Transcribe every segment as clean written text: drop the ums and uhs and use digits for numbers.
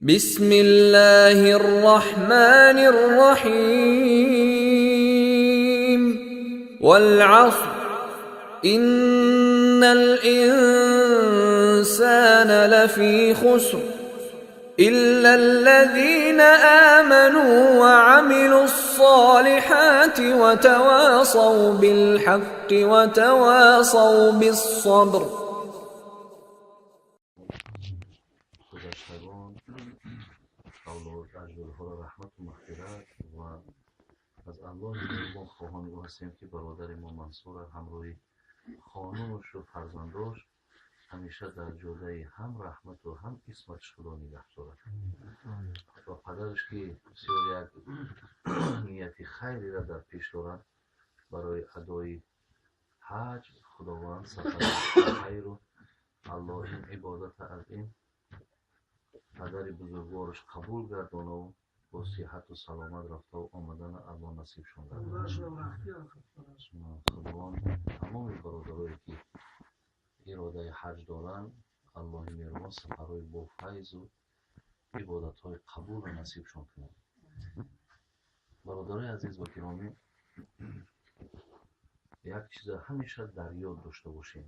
بسم الله الرحمن الرحيم. والعصر، إن الإنسان لفي خسر، إلا الذين آمنوا وعملوا الصالحات وتواصوا بالحق وتواصوا بالصبر. Гузаштагон, авлод, аҷдодҳоро раҳмату мағфират ва аз Аллоҳи меҳрубон хоҳони ӯ ҳастем, ки бародари мо Мансура ҳамроҳи хонумашу фарзандош ҳамеша дар ҷодаи ҳам раҳмату ҳам исматиш Худо нигаҳ дорад ва падараш, ки бисёр як нияти хайреро дар пеш дорад барои адои ҳаҷ, Худованд сафари хайру Аллоҳ ин ибодата аз ин падари бузургвораш қабул гардонаву бо сиҳату саломат рафтаву омадана Аллоҳ насибшон гардонад. Худованд тамоми бародарое, ки иродаи ҳаҷ доранд, Аллоҳи меҳрубон сафарҳои бофайзу ибодатҳои қабулро насибшон кунад. Бародарои азиз ва гиромӣ, як чиза ҳамеша дар ёд дошта бошем.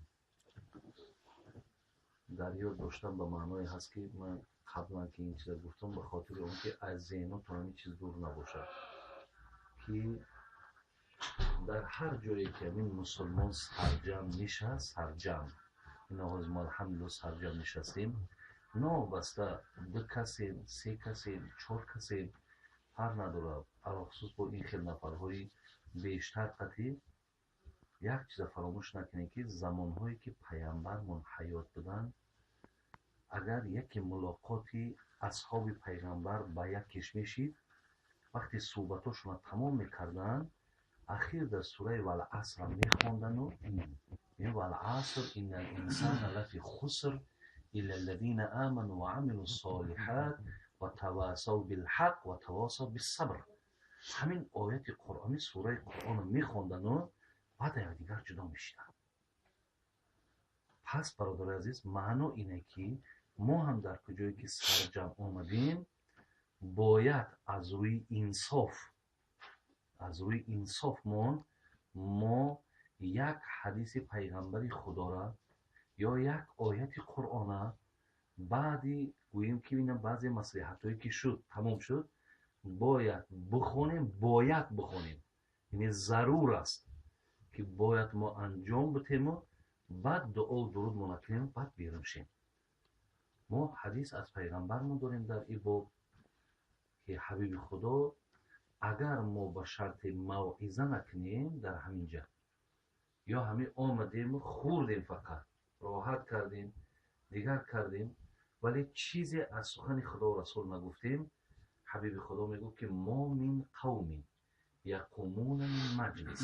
Дар ёд доштан ба маъное ҳаст, ки ман қаблан ки ин чиза гуфтам, ба хотири он ки аз зеҳнотон ҳамин чиз дур набошад, ки дар ҳар ҷое ки ҳамин мусулмон сарҷамъ нишаст, сарҷамъ, ин оғози мо, алҳамдулилла, сарҷамъ нишастем, новобаста ду касем, се касем, чор касем, фарқ надорад, алахусус бо ин хел нафарҳои бештар қатӣ, як чиза фаромӯш накунем, ки замонҳое ки пайғамбармон ҳаёт буданд, агар яке мулоқоти асҳоби пайғамбар ба якеш мешид, вақте суҳбатошонро тамом мекарданд, ахир дар сураи Валасрам мехондану: «Валаср, инна линсана лафи хуср, илла аллазина аману ва амилу солиҳат ва тавасав билҳақ ва тавасав биссабр». Ҳамин ояти Қуръони, сураи Қуръонро мехондану баъд якдигар ҷудо мешиданд. Пас, бародари азиз, маъно ине, ки мо ҳам дар куҷое ки сарҷамъ омадем, бояд аз рӯи инсоф, аз рӯи инсофмон мо як ҳадиси пайғамбари Худора ё як ояти Қуръона баъди, гӯем ки ина баъзе маслиҳатҳое ки шуд, тамом шуд, бояд бихонем, бояд бихонем, яъне зарур аст, ки бояд мо анҷом битему, баъд дуову дуруд мо накунем, баъд берун шем. Мо ҳадис аз пайғамбармон дорем дар ин боб, ки ҳабиби Худо, агар мо ба шарти мавъиза накунем дар ҳамин ҷа, ё ҳамин омадему хӯрдем, фақат роҳат кардем, дигар кардем, вале чизе аз сухани Худо расул нагуфтем, ҳабиби Худо мегӯфт, ки мо мин қавмин яқумуна мин маҷлис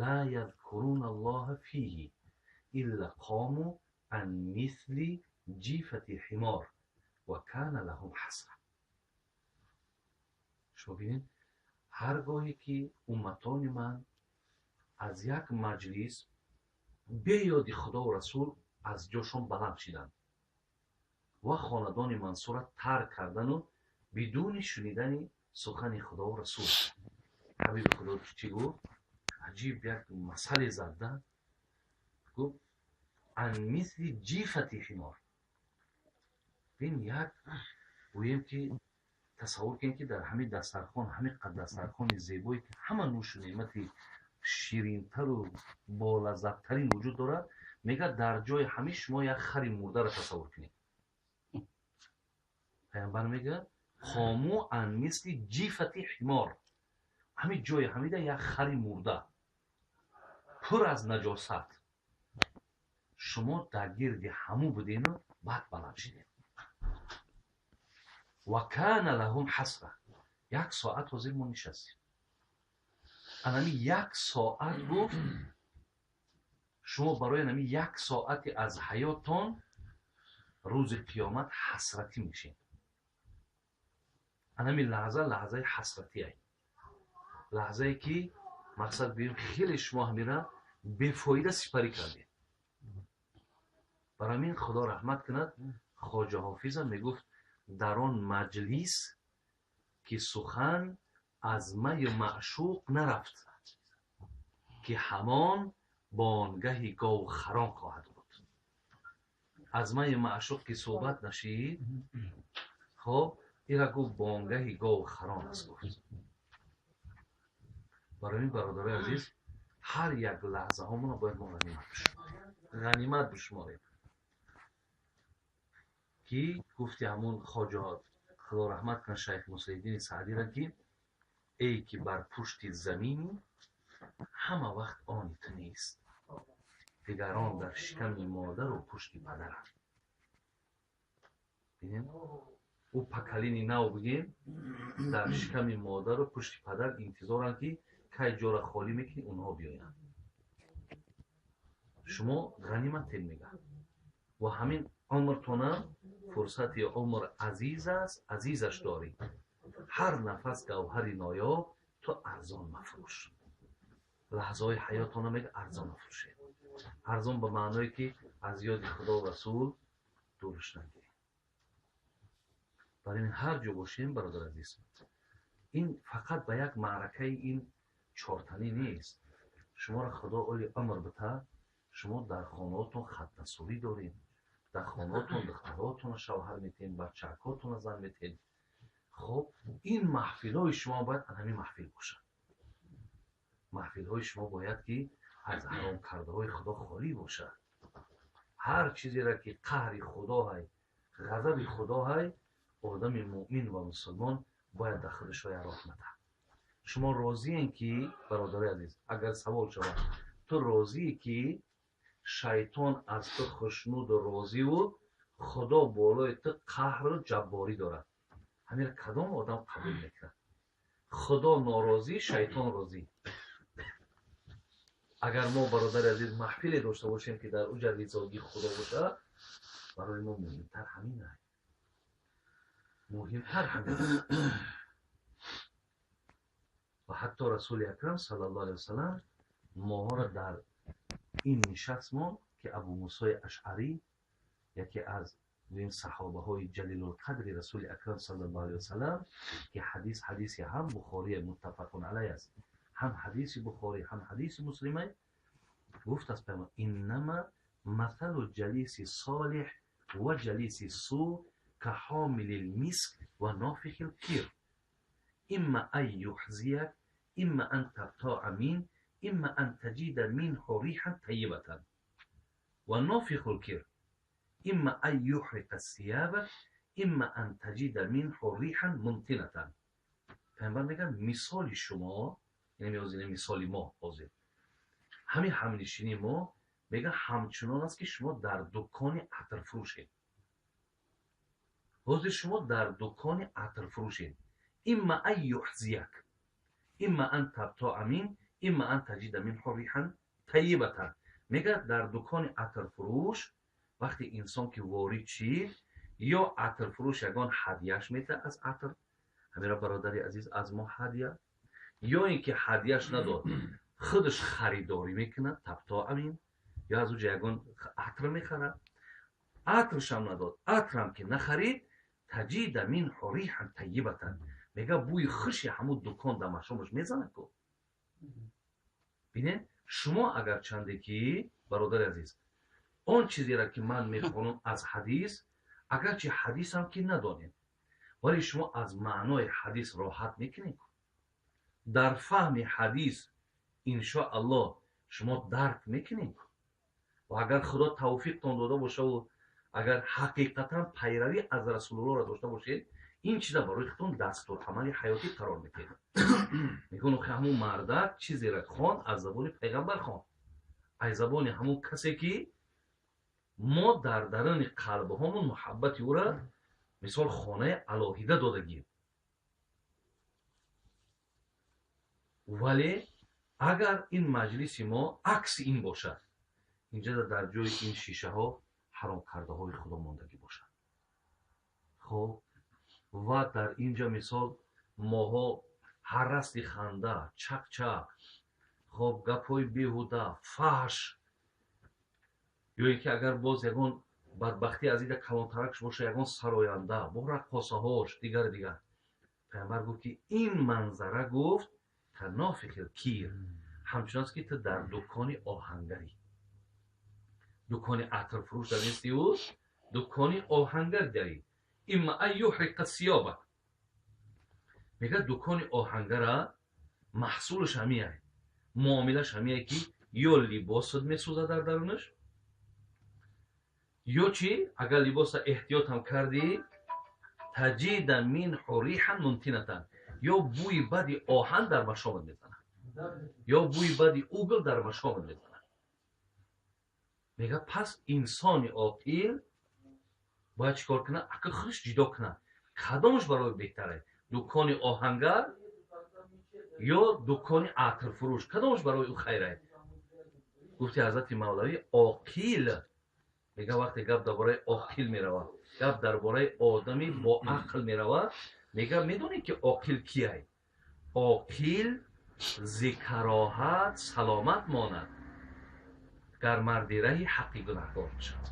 ла ядкуруна Аллоҳа фиҳи илла қому ан мисли ҷифати ҳимор ва кана лаҳум ҳасра. Шумо бинед, ҳар гоҳе ки умматони ман аз як маҷлис бе ёди Худову расул аз ҷошон баланд шиданд ва хонадони Мансура тарк кардану бидуни шунидани сухани Худову расул, ҳабиби Худо чӣ гуфт? Аҷиб як масъале зада гуфт: ан мисли ҷифати ҳимор. Бин, як гӯем ки тасаввур кунем, ки дар ҳамин дастархон, ҳамин қад дастархони зебое, ки ҳама нӯшу неъмати ширинтару болаззаттарин вуҷуд дорад, мегӯяд, дар ҷои ҳамин шумо як хари мурдаро тасаввур кунед. Пайғамбар мегӯяд: қому ан мисли ҷифати ҳимор. Ҳамин ҷои ҳамида як хари мурда пур аз наҷосат, шумо дар гирди ҳамун будену баъд баланд шидед. Ва кана лаҳум ҳасра. Як соат ҳозир мо нишастем, анами як соат, гуфт, шумо барои анами як соати аз ҳаёттон рӯзи қиёмат ҳасратӣ мешед. Анами лаҳза лаҳзаи ҳасратие, лаҳзае ки, мақсад гӯем, хеле шумо ҳамира бефоида сипарӣ кардед. Барои ҳамин, Худо раҳмат кунад хоҷа Ҳофизам, мегуфт: Дар он маҷлис ки сухан аз майу маъшуқ нарафт, ки ҳамон бонгаҳи говхарон хоҳад буд. Аз майу маъшуқ ки суҳбат нашид, хоб ира гуфт бонгаҳи говхарон аст гуфт. Барои ин бародарои азиз, ҳар як лаҳзаҳомонро бояд мо ғанимат бишуморем, ки гуфти ҳамун хоҷа худо раҳмат кунад шайх Муслиҳиддини Саъдира, ки эй ки бар пушти заминӣ ҳама вақт они ту нест, дигарон дар шиками модару пушти падаранд. Бинем, ӯ поколение нав бигем, дар шиками модару пушти падар интизоранд, ки кай ҷора холӣ мекунӣ, онҳо биёянд. Шумо ғаниматен мегӯяд, ва ҳамин умртонам фурсати умр азиз аст, азизаш дорӣ. Ҳар нафас гавҳари ноёб, ту арзон мафурӯш. Лаҳзаҳои ҳаётона мега арзон мафурӯшед. Арзон ба маъное ки аз ёди Худо Расул дурш нагирем. Барои ин ҳар ҷо бошем, бародар азиз, ин фақат ба як маъракаи ин чортанӣ нест. Шуморо Худо оли умр бита, шумо дар хонаотон хатнасурӣ доред, дар хонаотон духтаротонро шавҳар метиҳед, бачаакотонро зан метиҳед. Хоб, ин маҳфилҳои шумо бояд ҳамин маҳфил бошад. Маҳфилҳои шумо бояд ки аз ҳаром кардаҳои Худо холӣ бошад. Ҳар чизеро ки қаҳри Худо ҳай, ғазаби Худо ҳай, одами муъмин ва мусулмон бояд дар худаш роя роҳ надиҳад. Шумо розиен ки, бародарои азиз, агар савол шавад, ту розие ки шайтон аз ту хушнуду розиву Худо болои ту қаҳру ҷабборӣ дорад? Ҳаминро кадом одам қабул мекунад? Худо норозӣ, шайтон розӣ. Агар мо, бародари азиз, маҳфиле дошта бошем, ки дар уҷа ризогии Худо бошад, барои мо муҳимтар ҳамин аст, муҳимтар ҳамин аст. Ва ҳатто Расули Акрам саллаллоҳу алайҳи васаллам моҳоро дар ин нишастмон, ки Абу Мусои Ашъарӣ, яке аз гӯем саҳобаҳои ҷалилулқадри Расули Акрам саллаллоҳу алайҳи васаллам, ки ҳадис ҳадиси ҳам Бухория муттафақун алайҳ аст, ҳам ҳадиси Бухорӣ, ҳам ҳадиси Муслима, гуфт аз пайғамбар: иннама масалу ҷалиси солиҳ ва ҷалиси су ка ҳомилил миск ва нофихил кир, имма ан юҳзияк, имма ан табтоа мин, имма ан таҷида минҳу риҳан тайибатан, ва нофихул кир имма ан юҳриқа сиябак, имма ан таҷида минҳу риҳан мунтинатан. Пайғамбар мегӯяд, мисоли шумо, яъне меозине мисоли мо ҳозир, ҳамин ҳамнишинии мо, мегӯяд, ҳамчунон аст, ки шумо дар дукони атрфурӯшед. Ҳозир шумо дар дукони атрфурӯшед. Имма ан юҳзияк, имма ан табтоа мин, имма ан таҷида минҳу риҳан тайибатан. Мегӯяд, дар дукони атрфурӯш вақте инсон ки ворид шид, ё атрфурӯш ягон ҳадияш метаҳад аз атр, ҳаминро бародари азиз аз мо ҳадия, ё ин ки ҳадияш надод, худаш харидорӣ мекунад, табтоа мин, ё аз уҷа ягон атр мехарад, атршам надод, атрам ки нахарид, таҷида минҳу риҳан тайибатан, мегӯяд бӯи хуши ҳамун дукон дар машомаш мезанад ку. Бинед, шумо агарчанде ки, бародари азиз, он чизеро ки ман мехонам аз ҳадис, агарчи ҳадисам ки надонем, вале шумо аз маънои ҳадис роҳат мекунед. Дар фаҳми ҳадис иншоаллоҳ шумо дарк мекунед. Ва агар Худо тавфиқтон дода бошаву агар ҳақиқатан пайравӣ аз Расулуллоҳро дошта бошед, ин чиза барои худтон дастурамали ҳаётӣ қарор медиҳед. Мегӯн, охи ҳамун мардак чизеро хон, аз забони пайғамбар хон, аз забони ҳамун касе ки мо дар даруни қалбҳомон муҳаббати ӯра мисол хонаи алоҳида додагием. Вале агар ин маҷлиси мо акси ин бошад, инҷа дар ҷои ин шишаҳо ҳаром кардаҳои Худо мондагӣ бошад. Хоб, ва дар инҷа мисол моҳо ҳар расти ханда, чақ-чақ, хоб, гапҳои беҳуда, фаҳш, ё ин ки агар боз ягон Бадбахтӣ аз ида калонтаракш боша, ягон сароянда бо раққосаҳош, дигар дигар. Пайғамбар гуфт, ки ин манзара, гуфт, كنافخ الكير, ҳамчунон аст, ки ту дар дукони оҳангарӣ, дукони атрфурӯш дар нестиу, дукони оҳангар дарӣ. إما أن يحرق ثيابك. Мегӯяд, дукони оҳангара маҳсулаш ҳамияй, муомилаш ҳамияй, ки ё либосат месӯзад дар дарунаш, ё чи, агар либоса эҳтиётам кардӣ, تجد منه ريحا منتنة, ё бӯи бади оҳан дар машомат мезанад, ё бӯи бади угол дар машомат мезанад. Мега, пас инсони оқил бояд чӣ кор кунад? Ака, худаш ҷидо кунад, кадомаш барои беҳтаре: дукони оҳангар ё дукони атрфурӯш, кадомаш барои ӯ хайрае? Гуфти ҳазрати Мавлавӣ, оқил мега, вақте гап дар бораи оқил меравад, гап дар бораи одами бо ақл меравад, мега, медонед, ки оқил кияй? Оқил зи кароҳат саломат монад, гар марди раҳи ҳаққи гунаҳкор бошад.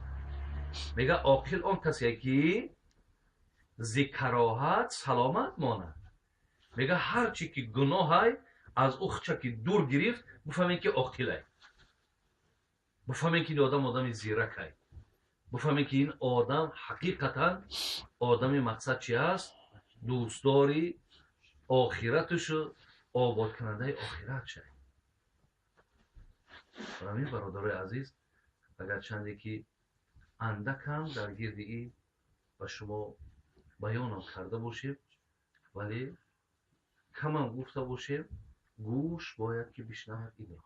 Мега, оқил он касе, ки зи кароҳат саломат монад. Мега, ҳар чи ки гуноҳай, аз ӯ хча ки дур гирифт, бифаҳмед, ки оқилай, бифаҳмед, ки ин одам одами зиракай, бифаҳмед, ки ин одам ҳақиқатан одами мақсад чи аст, дӯстдори охиратушу ободкунандаи охират шай. Ҳамин, бародарои азиз, агарчанде ки андакам дар гирди ин ба шумо баёнам карда бошем, вале камам гуфта бошем, гӯш бояд ки бишнавад инро.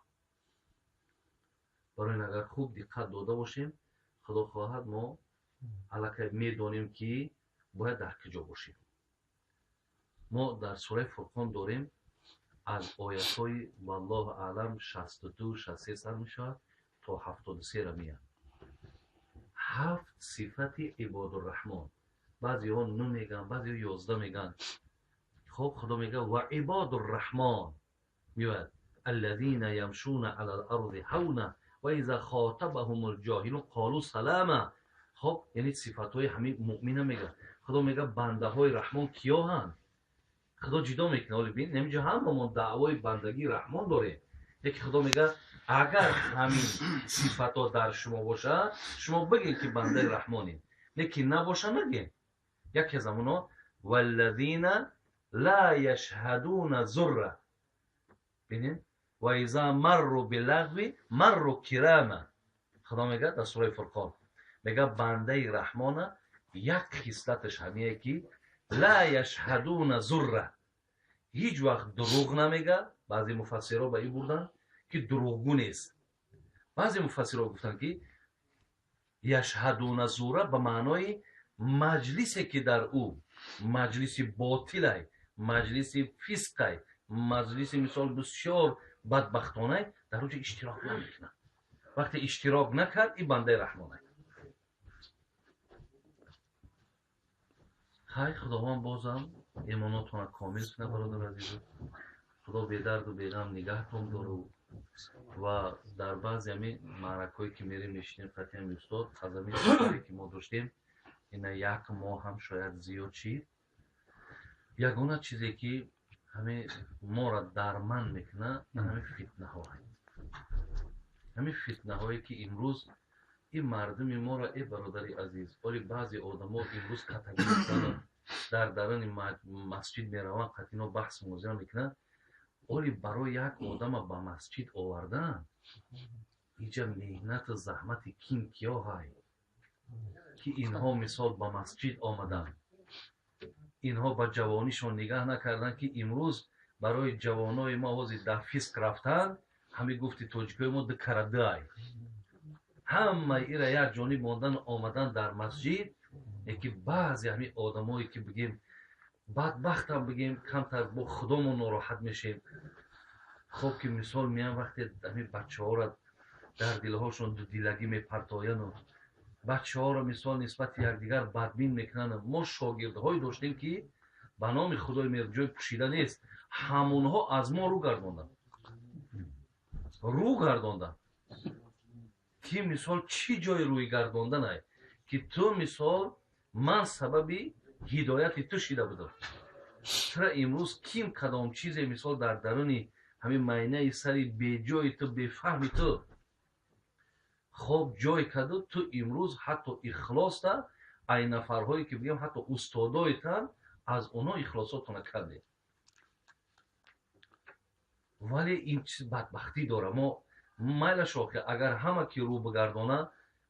Барои ин, агар хуб диққат дода бошем, худо хоҳад, мо аллакай медонем, ки бояд дар куҷо бошем. Мо дар сураи Фурқон дорем, аз оятҳои, валлоҳу аълам, 62, 63 сар мешавад, то 73-ра меяд, ҳафт сифати ибодурраҳмон. Баъзеҳо ну мегӯянд, баъзеҳо 11 мегӯянд. Хоб, Худо мегӯяд: وعباد الرحمن меояд, الذين يمشون على الأرض هونا وإذا خاطبهم الجاهلون قالوا سلاما. Хоб, яъне сифатҳои ҳамин муъмина мегӯяд. Худо мегӯяд, бандаҳои Раҳмон киёҳанд? Худо ҷидо мекунад. Оли бин, ҳаминҷо ҳамамон даъвои бандагии Раҳмон дорем, яке Худо мегӯяд, агар ҳамин сифатҳо дар шумо бошад, шумо бигед, ки бандаи Раҳмонем, лекин набоша, нагем. Яке аз амоно: والذين لا يشهدون الزور. Бинед, وإذا مروا باللغو مروا كراما. Худо мегӯяд дар сураи Фурқон, мегӯяд, бандаи Раҳмона як хислаташ ҳамие, ки لا يشهدون الزور, ҳеҷ вақт дурӯғ намегӯяд. Баъзе муфассирҳо ба ин бурданд, ки дурӯғгӯ нест. Баъзе муфассирҳо гуфтанд, ки يشهدون الزور ба маънои маҷлисе, ки дар ӯ маҷлиси ботилай, маҷлиси фисқай, маҷлиси, мисол, бисёр бадбахтонай, дар он ҷо иштирок намекунад. Вақте иштирок накард, ин бандаи Раҳмонай. Хай, Худованд бозам имонотона комил кунад, бародар азизу. Худо бедарду беғам нигаҳтон дору. Ва дар баъзе ҳамин маъракҳое, ки мерем, мешинем қатъиян, устод, аз ҳамин сафаре, ки мо доштем, ина як моҳ ҳам шояд зиёд шид, ягона чизе, ки ҳамин моро дарманд мекунад, ҳамин фитнаҳо, ҳамин фитнаҳое, ки имрӯз ин мардуми моро. Э, бародари азиз, оли баъзе одамо имрӯз катагӣ мекунанд, дар даруни масҷид мераванд, қатино баҳс мунозира мекунанд. Оли барои як одама ба масҷид овардан иҷа меҳнату заҳмати кин киёҳай, ки инҳо, мисол, ба масҷид омаданд. Инҳо ба ҷавонишон нигаҳ накарданд, ки имрӯз барои ҷавонои мо ҳозир дар фисқ рафтан, ҳамин гуфти тоҷикои мо, дукарадуай, ҳамаи ира як ҷониб мондану омадан дар масҷид. Яки баъзе ҳамин одамое, ки бигем, бадбахтам, бигем, камтар бо худомон нороҳат мешем. Хоб, ки мисол меян, вақте ҳамин бачаҳоро дар дилҳошон дудилагӣ мепартояну бачаҳоро, мисол, нисбати якдигар бадбин мекунанд. Мо шогирдҳое доштем, ки ба номи Худои меҳрҷӯй, пӯшида нест, ҳамонҳо аз мо рӯ гардонданд, рӯ гардонданд, ки мисол, чӣ ҷои рӯй гардонданай? Ки ту мисол ман сабаби ҳидояти ту шида будам. Тура имрӯз ким кадом чизе мисол дар даруни ҳамин майнаи сари беҷои ту, бефаҳми ту хоб ҷой карду, ту имрӯз ҳатто ихлоста ай нафарҳое ки бигем ҳатто устодоитан аз онҳо ихлосотона кардем. Вале ин чиз бадбахтӣ дора. Мо майлаш охи, агар ҳама ки рӯ бигардона,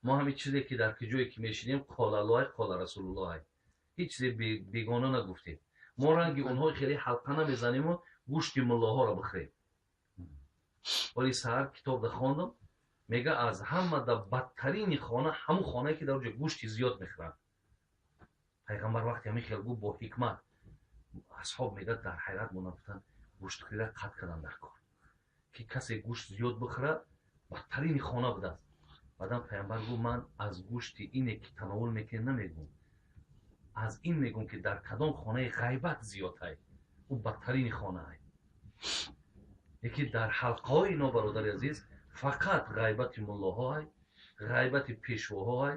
мо ҳамин чизе ки дар ҷое ки мешинем, қолаллоҳ, қола расулуллоҳ, ҳеҷ чизе бегона нагуфтем. Мо ранги онҳо хеле ҳалқа намезаниму гӯшти муллоҳоро бихӯрем. Вале саҳар китоб да хондам, мега аз ҳама да бадтарини хона ҳамун хонае ки дар онҷо гӯшти зиёд мехӯранд. Пайғамбар вақте ҳамин хел гуфт бо ҳикмат, асҳоб мега дар ҳайрат монанд, гуфтанд гӯштхӯрира қатъ кардан дар кор, ки касе гӯшт зиёд бихӯрад, бадтарини хона будааст. Баъдан пайғамбар гуфт, ман аз гӯшти ине ки тановул мекунед намегӯм, аз ин мегӯм ки дар кадом хонаи ғайбат зиёдай, ӯ бадтарини хонаай. Яке дар ҳалқаҳои ино, бародари азиз, фақат ғайбати муллоҳоай, ғайбати пешвоҳоай,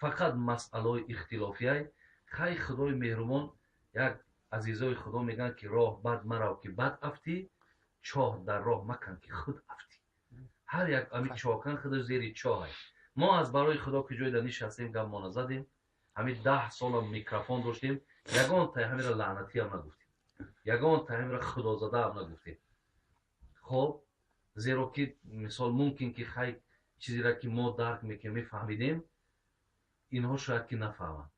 фақат масъалаҳои ихтилофиай. Хай, худои меҳрубон, як азизои худо мегӯянд ки роҳ бад марав ки бад афтӣ, чоҳ дар роҳ макан ки худ афтӣ. Ҳар як ами чоҳкан худаш зери чоҳай. Мо аз барои худо ки ҷойда нишастем, гап мо назадем. Ҳамин 10 солам микрофон доштем, ягон тай ҳамира лаънатиам нагуфтем, ягон тай ҳамира худозадаам нагуфтем. Хоб, зеро ки мисол мумкин ки хай чизеро ки мо дарк мекунем, мефаҳмидем, инҳо шояд ки нафаҳманд.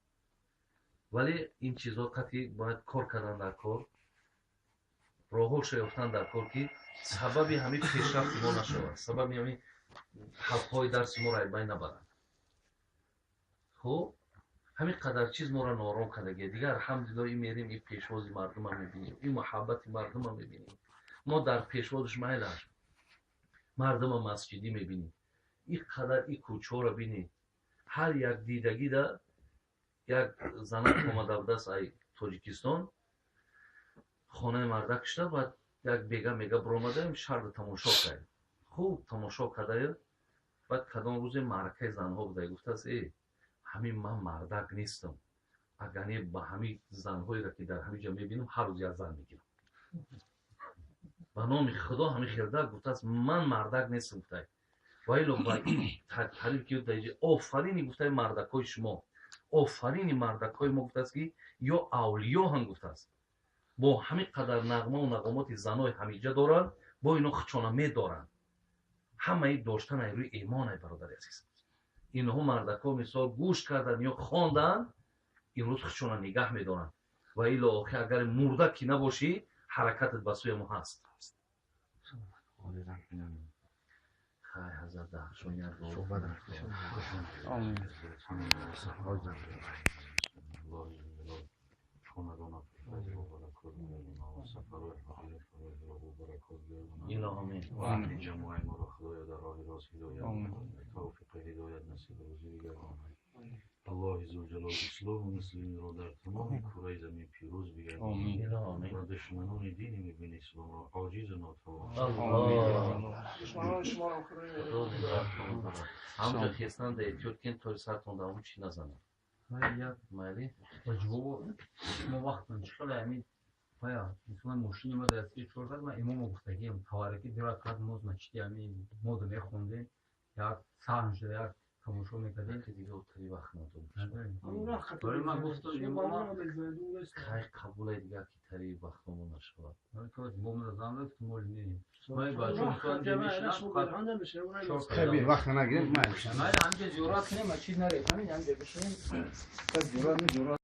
Вале ин чизҳо қатъи бояд кор кардан дар кор, роҳҳоша ёфтан дар кор, ки сабаби ҳамин пешрафти мо нашавад, сабаби ҳамин ҳалқаҳои дарси моро айбай набаранд. Хуб, ҳамин қадар чиз моро ноором кардагия. Дигар алҳамдулилло, ин мерем, ин пешвози мардума мебинем, ин муҳаббати мардума мебинем. Мо дар пешвозш майлаш мардума масҷидӣ мебинем. Ин қадар ин кӯчаҳоро бинем, ҳар як дидагида як занак омада будааст ай Тоҷикистон, хонаи мардак шуда, баъд як бега мега биромадаем, шаҳрро тамошо кардем, хуб тамошо кардаем. Баъд кадом рӯзе маъракаи занҳо буда, гуфтааст: э, ҳамин ман мардак нестам, агар не ба ҳамин занҳоеро ки дар ҳамин ҷо мебинам, ҳар рӯз як зан мегирам. Ба номи худо, ҳамин хелда гуфтааст, ман мардак нестам, гуфтай. Ваило ба ин таъриф ки офарини гуфтаи мардакҳои шумо, офарини мардакҳои мо, гуфтааст ки ё авлиё ҳам гуфтааст, бо ҳамин қадар нағмаву нағомоти занои ҳамиҷа доранд, бо ино хучона медоранд. Ҳамаи доштан ай рӯи имон ай, бародари азиз. Инҳо мардакҳо мисол гӯш кардан ё хондан, имрӯз хучона нигаҳ медоранд. Ва ило охир агар мурда ки набошӣ, ҳаракатат ба сӯи мо ҳаст. Хай, ҳазрат ҷамоаи моро худоё дар роҳи рост ҳидоят, тавфиқи ҳидоят насиб рӯзӣ бигардон. Аллоҳи зулҷалол ислому муслиминро дар тамоми кураи замин пирӯз бигардон ва душманони дини мубини исломро оҷизу нотавон. Ҳамҷо хестанда эҳтиёт кин, тори сартон дар чӣ назанад. Майли, мо вақтон чӣ хеле ҳамин пая мисолан мошини ма дар се чор сад ман имомо гуфтагием тавараки ду ракат моз мачиди ҳамин моду мехондем, як саҳн шуда як тамошо мекардем. Дига отари вақт надорем. Ман гуфтам имома хай қабулай, дигар ки тари вақтомо нашавад. Вақт нагирем. Ҳамҷа зиёрат кунем, чиз нарем, ҳамин ҳамҷа бишинем. Зиёрат.